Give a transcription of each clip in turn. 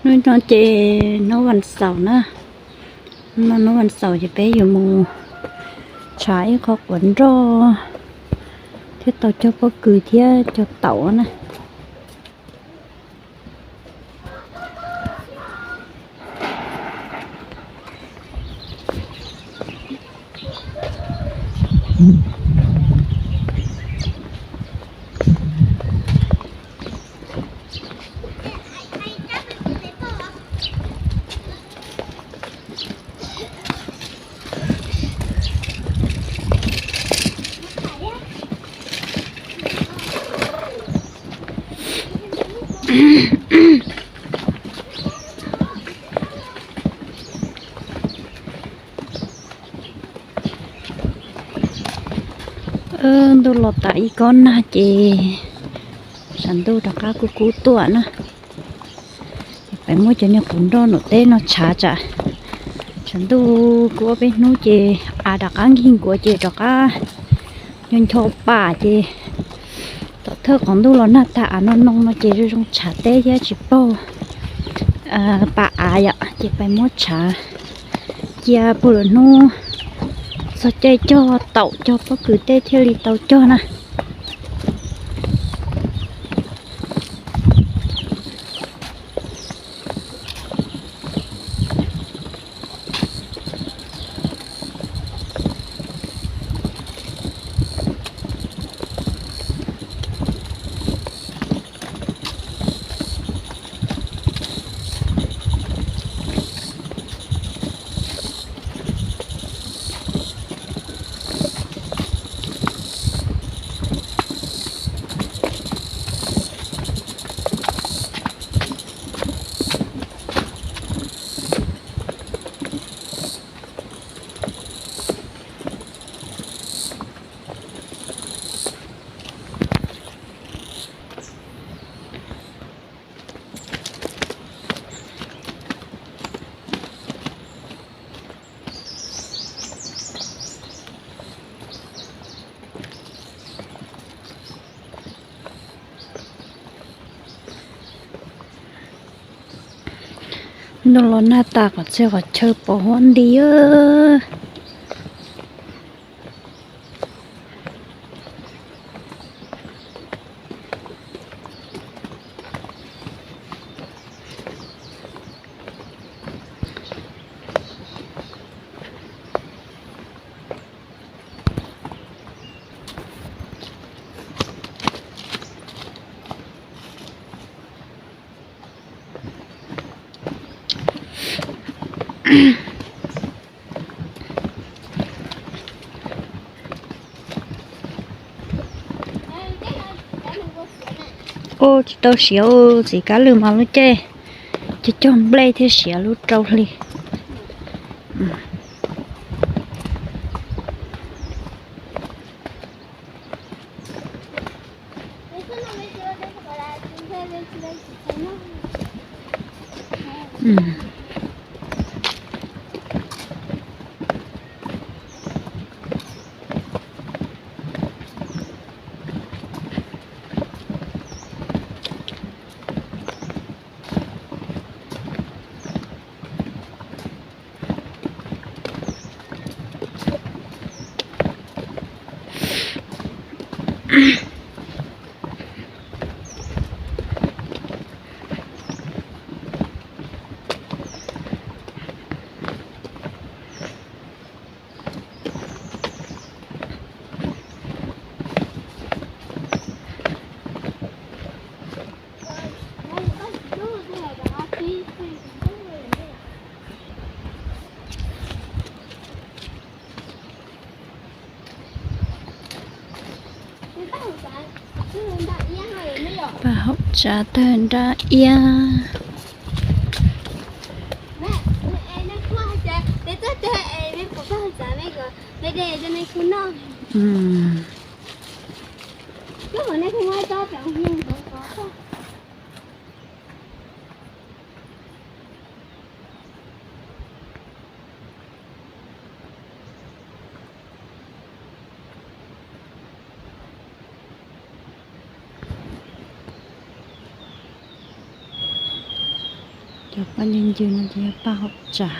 Hnub no ces hnub vas xaum na, hnub no hnub vas xaum ces peb yuav mus tshav ib qho quav nroj thiab tau cog pob kws thiab cog taum na. Ntuj los tas ib kob nag ces tshav ntuj rov qab kub kub tuaj na. Ces peb muab cov niag quav nroj nram teb no tshav tsam tshav ntuj kub ob peb hnub ces av rov qab nkig nkuav ces rov qab ncho ncho pam ces tom thawj qhov ntuj los nag tag av no no no ces zoo zoo tshav teb thiab tsis paub pam av yom, ces peb muab tshav cia puag lawm hnub txog caij cog taum cog pob kws tej thiaj li tau cog na. Ntuj los nag tas qhov txhia qhov chaw pos huab nti. Ua tsis tau siav, txiv kab lwm mas lub caij cog cog nplej thiaj siav lub rau hli. Paj haum tsav tawg nrab iab. Cov paj ncig ncig no ces yog paj haum tsav.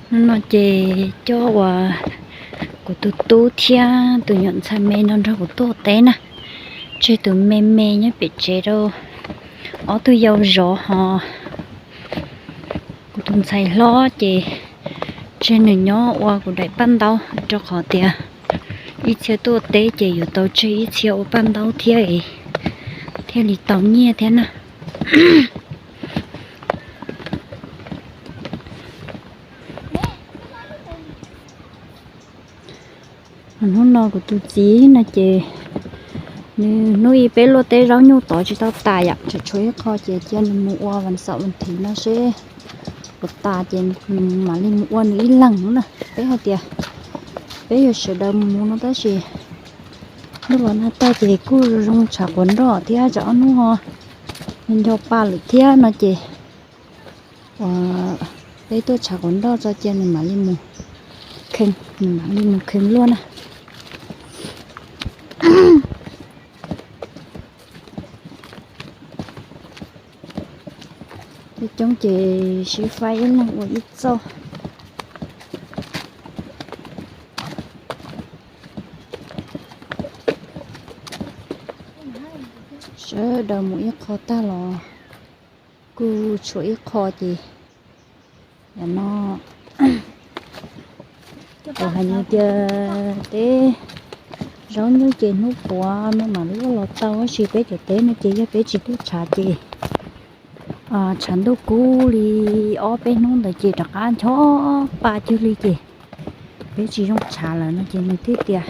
Hnub no ces coj uas kuv tus tub thiab tus nyuam ntxhais me no nrog kuv tuaj ua teb na. Tseg tus me me nyob pem tsev rau ob tug yau zov ho kuv tus ntxhais hlob ces tseg nws nyob ua kuv daim paj ntaub rau qhov tias ib txhia tuaj teb ces yuav tau tseg ib txhia ua paj ntaub thiab es thiaj li tau nyiaj thiab na. Hnub no kuv tus txiv no ces nws hnub ib peb luaj teb zaub nyuj tod tsis tau tas yom, tshuav tshuav ib qho ces cia nws mus ua vas xaum vas thiv no seb puas tas ces mam li mus ua nws ib leeg na. Peb hais tias peb yuav sawv daws mus mus no tab sis ntuj los nag tag ces kuj zoo tshav quav nroj thiab tsam ob hnub ho nco pa lawm thiab no ces peb tuaj tshav quav nroj tso cia nws mam li mus khee, nws mam li mus khee luaj na. Coob coob ces sib faib ib leeg ua ib txoj. Sawv daws mus ib qho tag los kuj tshuav ib qho ces no kuv hais nws tias teb zaub nyuj ces hnub puav no mam luaj los tau tab sis peb cov teb no ces yog peb tsis tuaj tshav ces tshav ntuj kub li ob peb hnub ntawd ces rov qab ncho pa cuag li ces peb tsis zoo tshav lawm no ces nws thiaj tias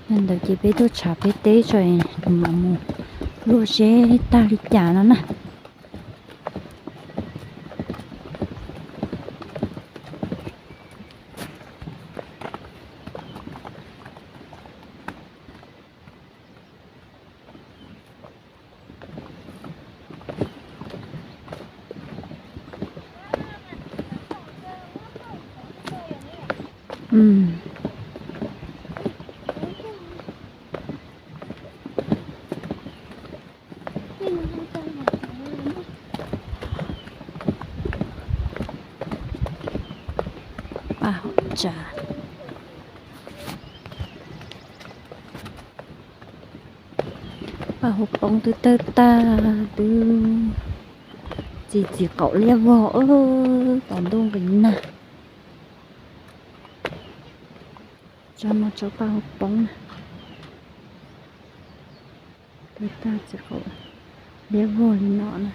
yog ntawd ces peb tuaj tshav peb teb tso nws mam mus luaj seb tag li cas no na. Paj haum tsav. Paj hauv poob twb tawg tag twb txi txiv qaum liab vog tom ntuj nqis nag. Tso no tso paj hauv poob na. Tawg tag txiv qaum liab vog li no na.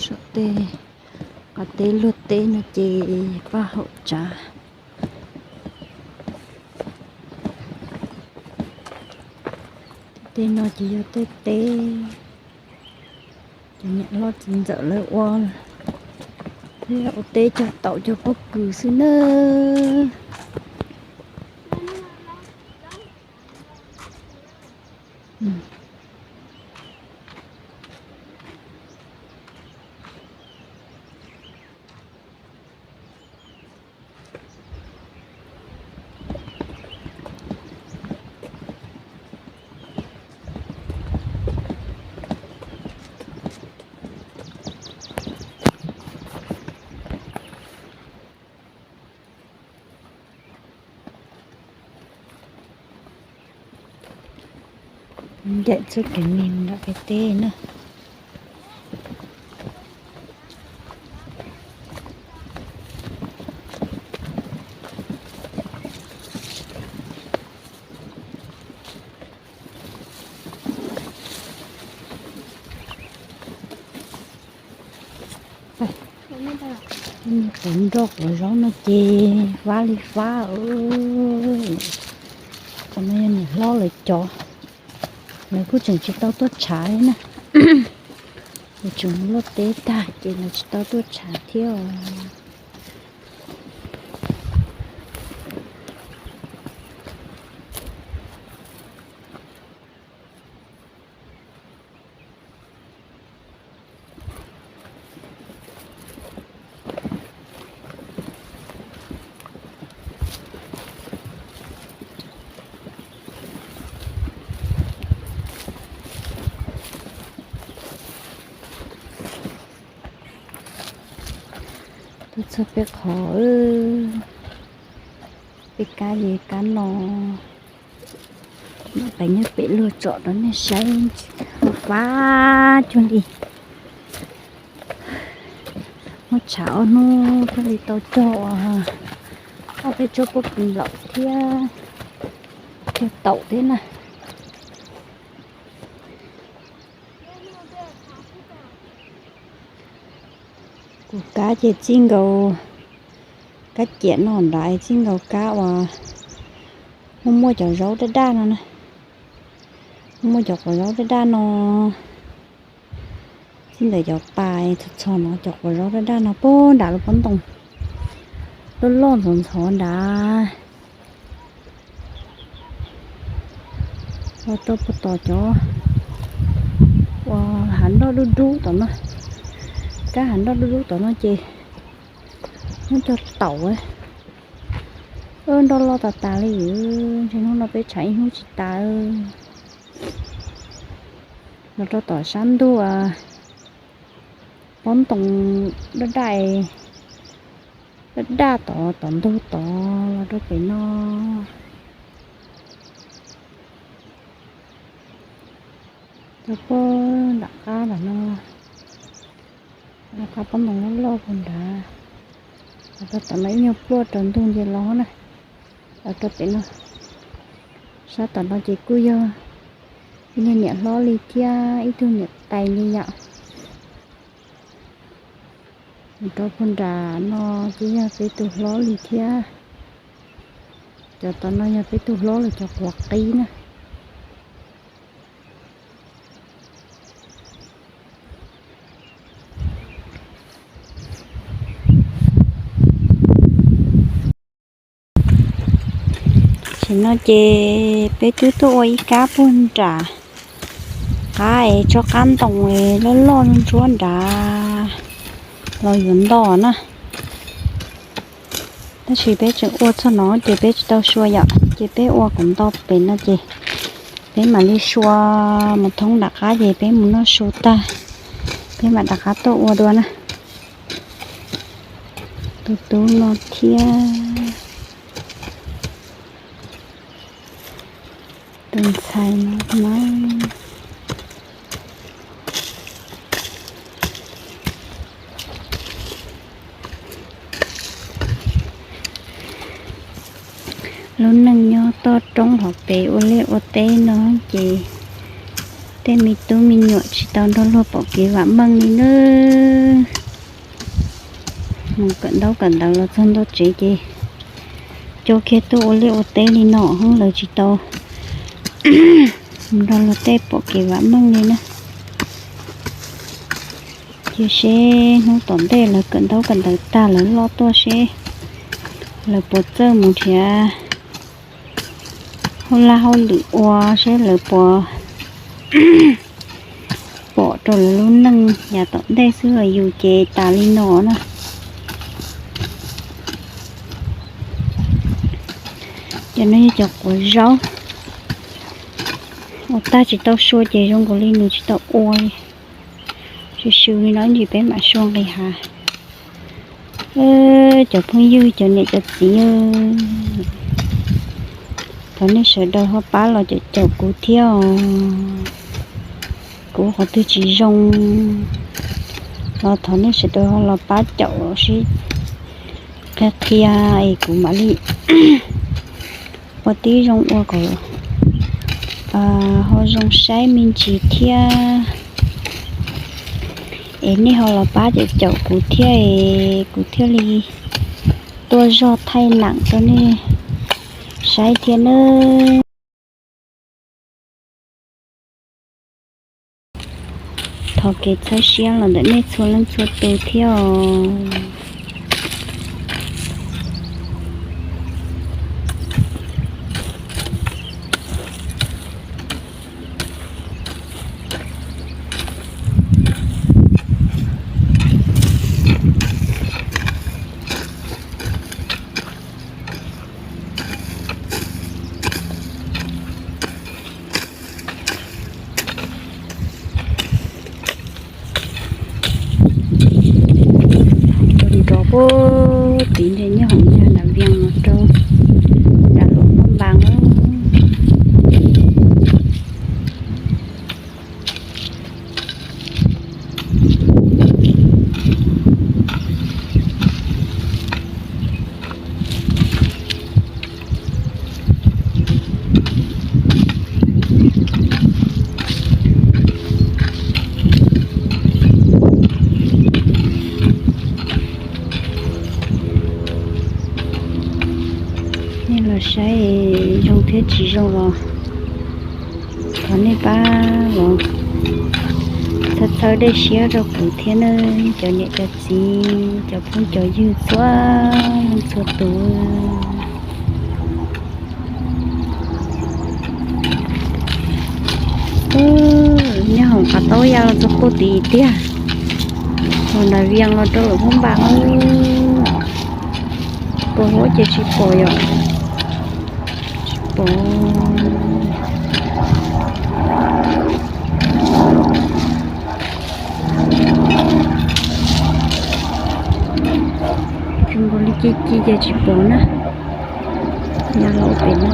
Saum tej qab teb luag teb no ces paj haum tsav. Tej no ces yog tej teb cov niam hlob txiv ntxawm lawv ua, ua teb cog taum cog pob kws xwb nawb. Ncaim txoj kev me mus nram kev teb na. Cov nroj quav zaub no ces fab li fab. Cov no yog niam hlob lawv cov, lawv kuj tseem tsis tau tuaj tshav li na. Lawv tseem luaj teb tag ces lawv tsis tau tuaj tshav thiab os. Tuaj txog peb qhov, peb kab ces kab no. Peb nyob pem luag tsom rau nej saib, fab cuag li. Muab tshav ob hnub thiaj li tau cog ob peb tsob pob kws nplaum thiab, thiaj taum thiab na. Kuv kab ces txij nkaus kab ciam no nrad txij nkaus kab uas muaj muaj cov zaub daj daj no na, muaj muaj cov quav zaub daj daj no. Txij ntawm cov pas txhos txhos no cov quav zaub daj daj no puag nram lub pob ntoo loj loj ntxhov ntxhov nrad. Los rau puag tom cov uas hav nroj dub dub tom no, kab hav nroj dub dub tom no ces muab cog taum. Nroj loj tas tas li, ntshe hnub no peb tshav ib hnub tsis tas. Los rau tom sab ntug pob ntoo daj daj, daj daj tod, tom ntug tod los rau pem no. Rau puag nram qab ntawm no, nram qab pob ntoo loj loj puag nrad. Los rau tom no ib nyuag pluaj raws ntug nce los na. Los rau pem no, sab tom no ces kuj yog ib tug niam hlob li thiab ib tug niam tais li yom. Mus rau puag nram no ces yog peb tus hlob li thiab. Cov tom no yog peb tus hlob lawv cov quav qib na. Tam sim no ces peb twb tuaj ua ib kab puag nram qab es tsob qab ntoo loj loj ntsuab nrad los yuav nto na. Tab sis peb tseem ua txog no ces peb tsis tau sua yom, ces peb ua kom nto pem no ces peb mam li sua mus thoob nram qab ces peb mus noj su tag, peb mam rov qab tuaj ua dua na. Tus tub no thiab tus ntxhais no na. Lub neej nyob toj roob hauv pes ua liaj ua teb no ces tej me tub me nyuam tsis tau nrog luag pom kev vam meej li nawb. Mus kawm ntaub kawm ntawv los txog ntua tsev ces coj kiag tuaj ua liaj ua teb li no, lawv tsis tau nrog luag tej pom kev vam meej li na. Cia seb hnub tom ntej lawv kawm ntaub kawm ntawv tag lawv loj tuaj seb lawv puas txawj mus nrhiav hauj laj hauj lwm ua, seb lawv puas pom rau lawv lub neej yav tom ntej xwb, yus ces tas li no na. Cov no yog cov quav zaub, ua tag tsis tau sua ces zoo nkaus li nws tsis tau ua li. Swm swm li no ib ntsis peb mam sua nqis hav. Cov phooj ywg cov niam cov txiv, Thov nej sawv daws ho pab los caum caum kuv thiab os. Kuv qhov twg tsis zoo los thov nej sawv daws ho los pab caum sib qhia qhia es kuv mam li ua tib zoo ua kom ho zoo saib me ntsis thiab. Es nej ho los pab caum caum kuv thiab es kuv thiaj li tuaj zog thaij nam rau nej saib thiab nawb. Thov kev txhawb siab los ntawm nej txhua leej txhua tus thiab os. Nrov puag tid ntawm Nyiaj Hoom Yaj Nas Vias no rau nram Luam Phab Npas. Nej los saib zoo thiab tsis zoo los thov nej pab los txhawb txhawb dej siab rau kuv thiab nawb cov niam cov txiv cov phooj cov ywg txhua leej txhua tus. Nyob hoom qab taub ya los txog puag tid tiag. Luam Nas Vias los rau Luam Phab Npas, puas huab ces tsis pom yom. Tsis pom. Tsis nkaus li ci ci ces tsis pom na. Ya los pem no,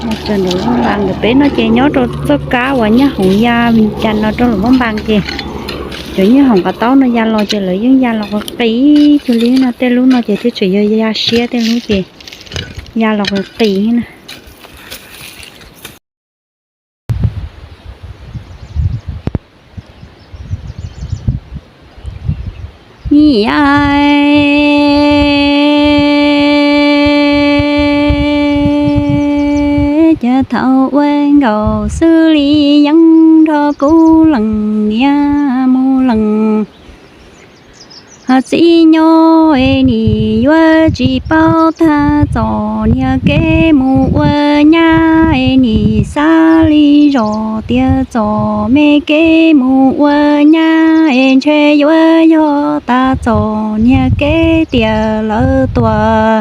ya tsaws nram Luam Phab Npas ntawm peb no ces nyob rau txoj kab uas Nyiaj Hoom ya Vias Cas no rau Luam Phab Npas ces cov Nyiaj Hoom qab taub no ya los ces lawv yeej ya los qis qis cuag li no, tej lub no ces thiaj tseem yog ya siab, tej lub ces ya los qis qis na. Nyiaj, cas thaum ua nkaus xws li yeeb nrog kuv lees niam mus lees. Ho txiv nyob es nim yuav tsis paub tag txom niag kev mus ua nyab es nim xav li zos tias txom me kev mus ua nyab es ntshe yuav yog tas txom niag kev tias lawv tuag.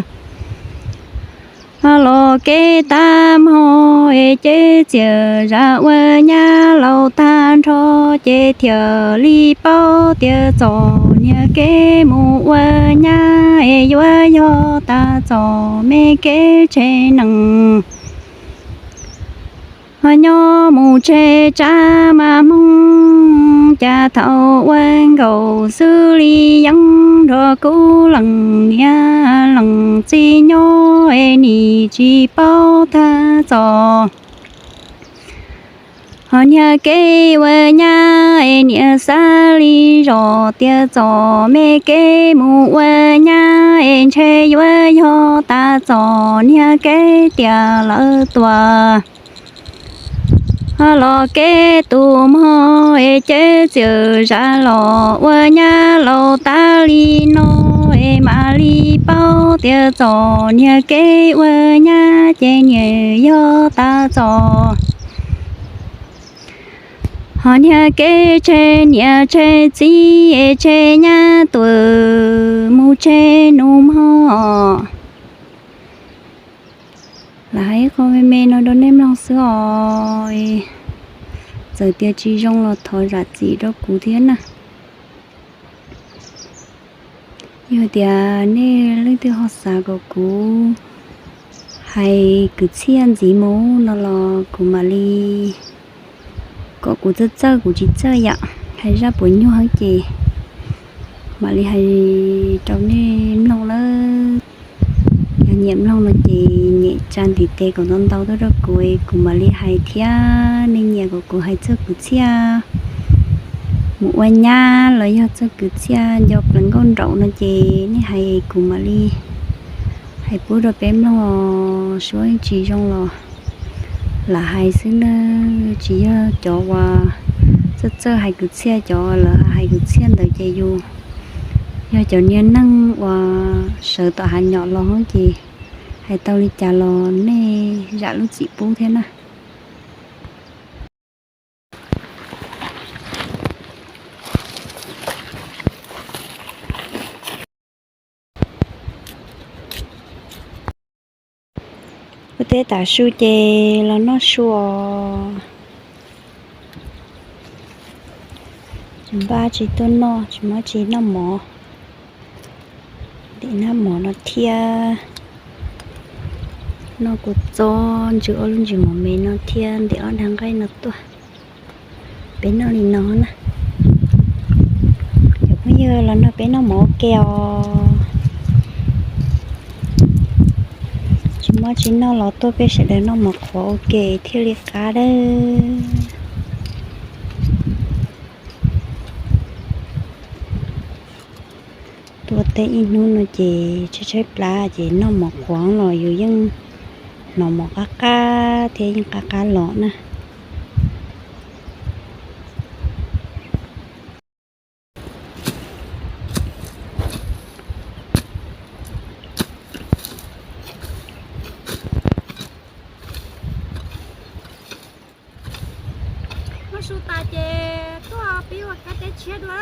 Los kev tag hmo es ces txias zam ua nyab laus tag nrho ces thiaj li paub tias txom niag kev mus ua nyab es yuav yog tas txom me kev tshev nees. Ho nyob mus tshev tsav mas Hmoob, cas thaum ua nkaus xws li yeeb nrog kuv lees niam lees txiv nyob es nim tsis paub tag txom. Ho niag kev ua nyab es niam xav li zos tias txom me kev mus ua nyab es ntshe yuav yog tas txom niag kev tias lawv tuag. Ho los kev tus hmo es ces txias zam los ua nyab laus tas li no es mam li paub tias txom niag kev ua nyab ces niam yog tas txom. Ho niag kev tshev niam tshev txiv es tshev nyab tuag mus tshev nus hmo. Lam hais ib qho me me no rau nej mloog xwb os. Txawm tias tsis zoo los thov zam txim rau kuv thiab na. Yog tias nej leej twg ho xav kom kuv Hais kwv txhiaj ntxiv mus no los kuv mam li kom kuv txawj txawj kuv tsis txawj yom, hais zaj puas nyuaj heev ces mam li hais rau nej mloog nawb. Yog nyiam mloog no ces nyem tsa ntiv tes kom ntau ntau tuaj rau kuv, kuv mam li hais thiab. Nej nyiam kom kuv hais txog kwv txhiaj mus ua nyab los yog txog kwv txhiaj nco plaws nkauj nraug no ces nej hais kuv mam li hais pub rau peb mloog os. Suab tsis zoo los lam hais xwb nawb, tsis yog cov uas txawj txawj hais kwv txhiaj, cov lawv hais kwv txhiaj ntawd ces yus yog cov niag neeg uas sawv tom hav nyom los ces hais tau li cas los nej zam lub txim pub thiab na. Ua teb tas su ces los noj su os. Tsis npaj tsis tuaj noj, tsis muaj tsis noj mov. Ntim nab mov no thiab, noj kua txob ntsws ob lub ntsis mov me no thiab ntim ob dag nqaij no tuaj. Peb noj li no na. Cov phooj ywg los nrog peb noj mov ua ke os. Tsis muaj tsis noj los tuaj peb sawv daws noj mov qhuav ua ke thiaj li qab dawb. Tuaj teb ib hnub no ces tshaib tshaib plab ces noj mov qhuav los yus yeej hnov mov qab qab thiab yeej qab qab los na. Noj su tas ces tuaj pib ua kab teb tshiab dua.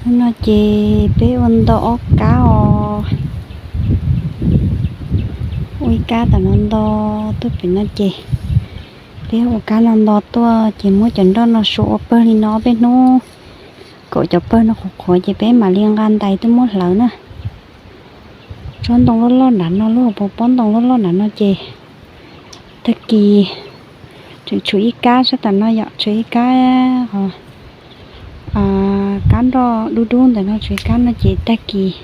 Hnub no ces peb ua nto ob kab os. Ua ib kab tom no nto tuaj pem no ces peb ua kab no nto tuaj ces muab cov nroj no sua ua pawg li no ob peb hnub, kom cov pawg no qhuav qhuav ces peb mam li nqa ntais tuaj muab hlawv na. Tsob ntoo loj loj nram no, lub hauv paus pob ntoo loj loj nram no ces tag kis tseem tshuav ib kab sab tom no yom, tshuav ib kab, kab nroj dub dub ntawm no, tshuav ib kab no ces tag kis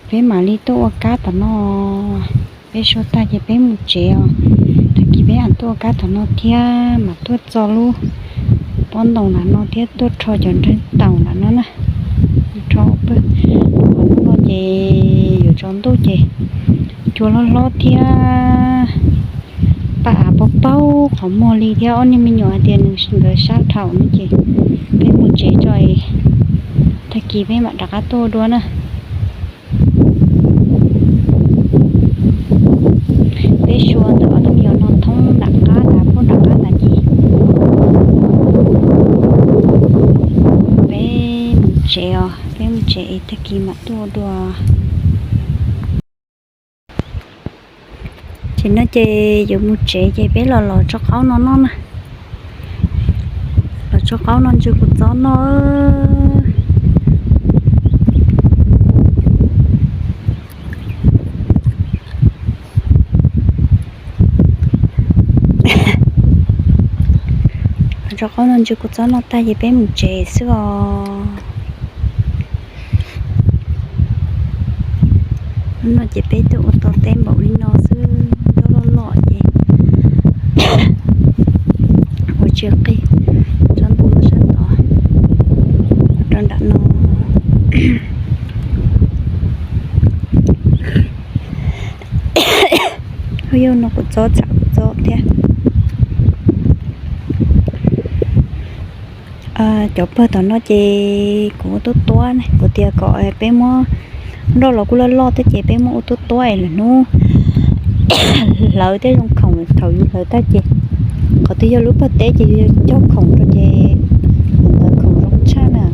peb mam li tuaj ua kab tom no. Peb sua tag ces peb mus tsev os. Tag kis peb mam tuaj ua kab tom no thiab mam tuaj txo lub pob ntoo nram no thiab tuaj rho cov nreeg taum nram no na. Rho pawg, qhov hnub no ces yuav tsaus ntuj ces cua hlob hlob thiab paj av paug paug qhov muag li thiab ob niag me nyuam hais tias nws nkawd sab dhau no ces peb mus tsev tso, tag kis peb mam rov qab tuaj dua na. Peb sua ntawm ob tug me nyuam no thoob nram qab ntawd, puag nram qab ntawd ces peb mus tsev os, peb mus tsev es tag kis mam tuaj dua. Ces no ces yuav mus tsev ces peb los los tso qaub no noj na. Los tso qaub no ntsw kuv txob noj. Los tso qaub no ntsw kuv txob noj tag ces peb mus tsev xwb os. Hnub no ces peb tuaj ua tau teb npaum li no xwb, nroj loj loj ces ua tsiaj qij tsob ntoo no sab tod rau nram no. Yog no kuv txob txham kuv txob thiab. Cov pawg tom no ces kuv ua tuab tuab ne, kuv tias kom peb muab nroj los kuj loj loj thiab ces peb muab ua tuab tuab es lwm hnub hlawv thiab zoo khoom, thaum yus hlawv tag ces qhov twg yog lub pawg teb ces yus cog khoom rau ces ntawd khoom zoo tshaj na.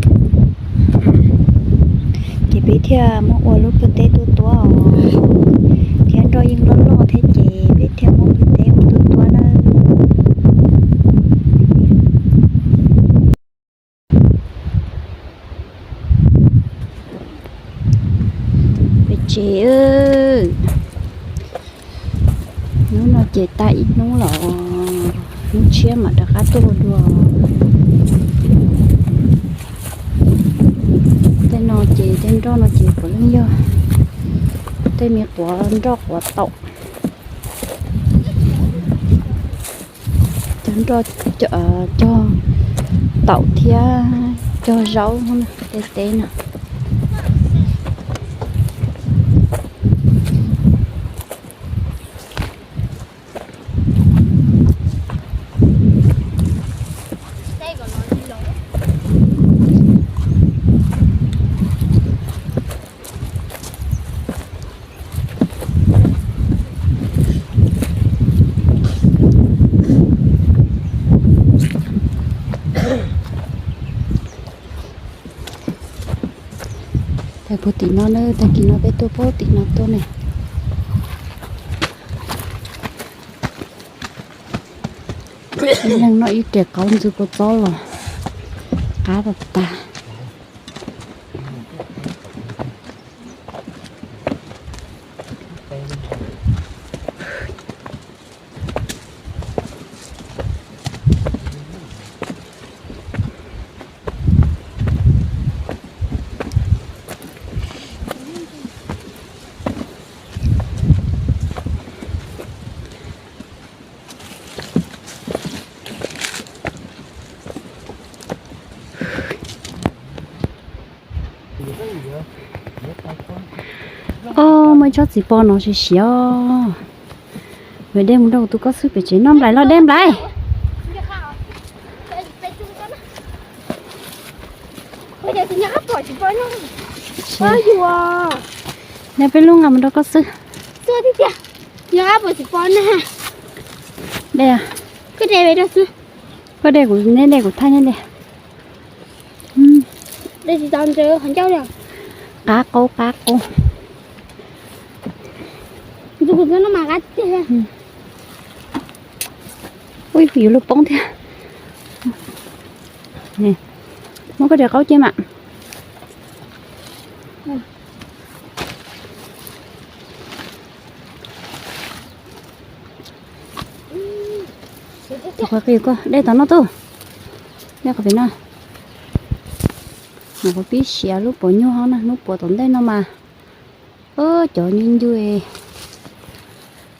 Ces peb thiaj muab ua lub pawg teb tuab tuab os, thiab nroj yeej loj loj thiab ces peb thiaj muab pawg teb ua tuab tuab na. Peb tsev, hnub no ces tag ib hnub los, hnub tshiab mam rov qab tuaj dua. Tej no ces tej nroj no ces puav leej yog tej me quav nroj quav taum. Cog nroj, cog taum thiab cog zaub tej teb no. Tag puag tim no na, tag kis no peb tuaj puag tim no tuaj ne. Ib leeg noj ib riam qaub ntxwg kua txob los qab tas tas. Os, muaj ib tsob txiv pos no siav siav. Mus de mus nrog kuv tus koj xwb pem tsev noj nplais los de nplais. Nyob peb lub nqa mus nrog koj xwb. De, koj de kuv, neb de kuv, thaj neb de. Tej tsis tau ntawd qhov ncauj li. Qab qau qab qau. Tus kuv txog no mas qab tiag. Ui, yuav luag poob thiab. Muab koj daim qaub cia mam. Qhov qis koj dej tom no tuj. Dej qhov pem no. Mus qhov pib siav lub pos nyuj hov na, hnub puas tom ntej no mas. Cov nyuj ncuj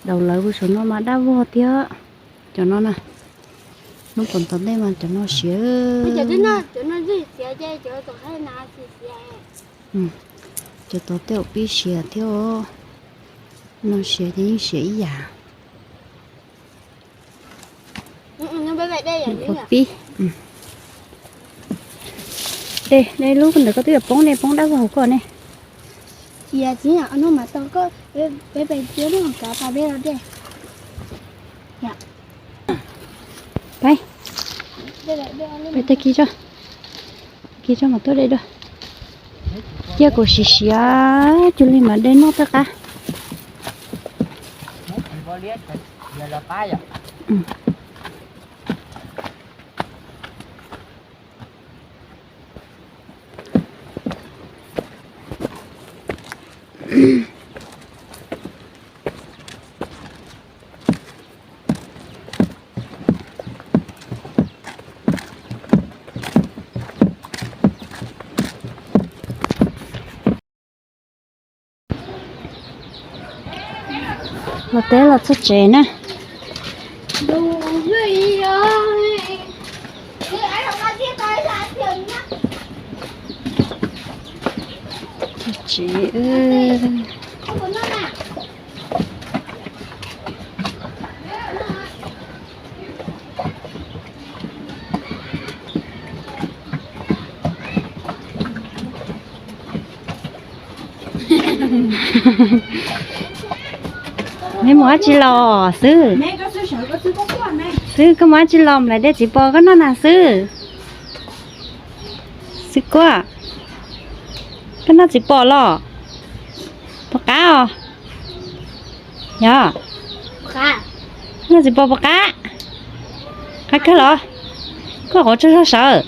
daus lawv ua saum no mas dab vog thiab. Cov no na, hnub puas tom ntej mas cov no siav. Cov tod tej zaum pib siav thiab os. No siav ces yeej siav ib yam. Qhov pib. Dej, dej lub ntawd koj twb yuav poob, dej poob dab vog hauv koj ne. Cia txiv no mas tau koj, peb pem tiab no kav pab peb los dej. Peb, peb tag kis tso, kis tso mas tuaj dej dua. Cia kuv siv siav cuag li mas dej noj tawj qab. Los teb los txog tsev na. Tsev. Neb mus dab tsi los xwb? Xwb, koj mus dab tsi los, mus lawm dej txiv pos koj noj na xwb. Xwb kuaj, koj noj txiv pos los? Pos qab os. Yog, noj txiv pos pos qab. Qab kawg los? Koj quav tsawg zog sawv?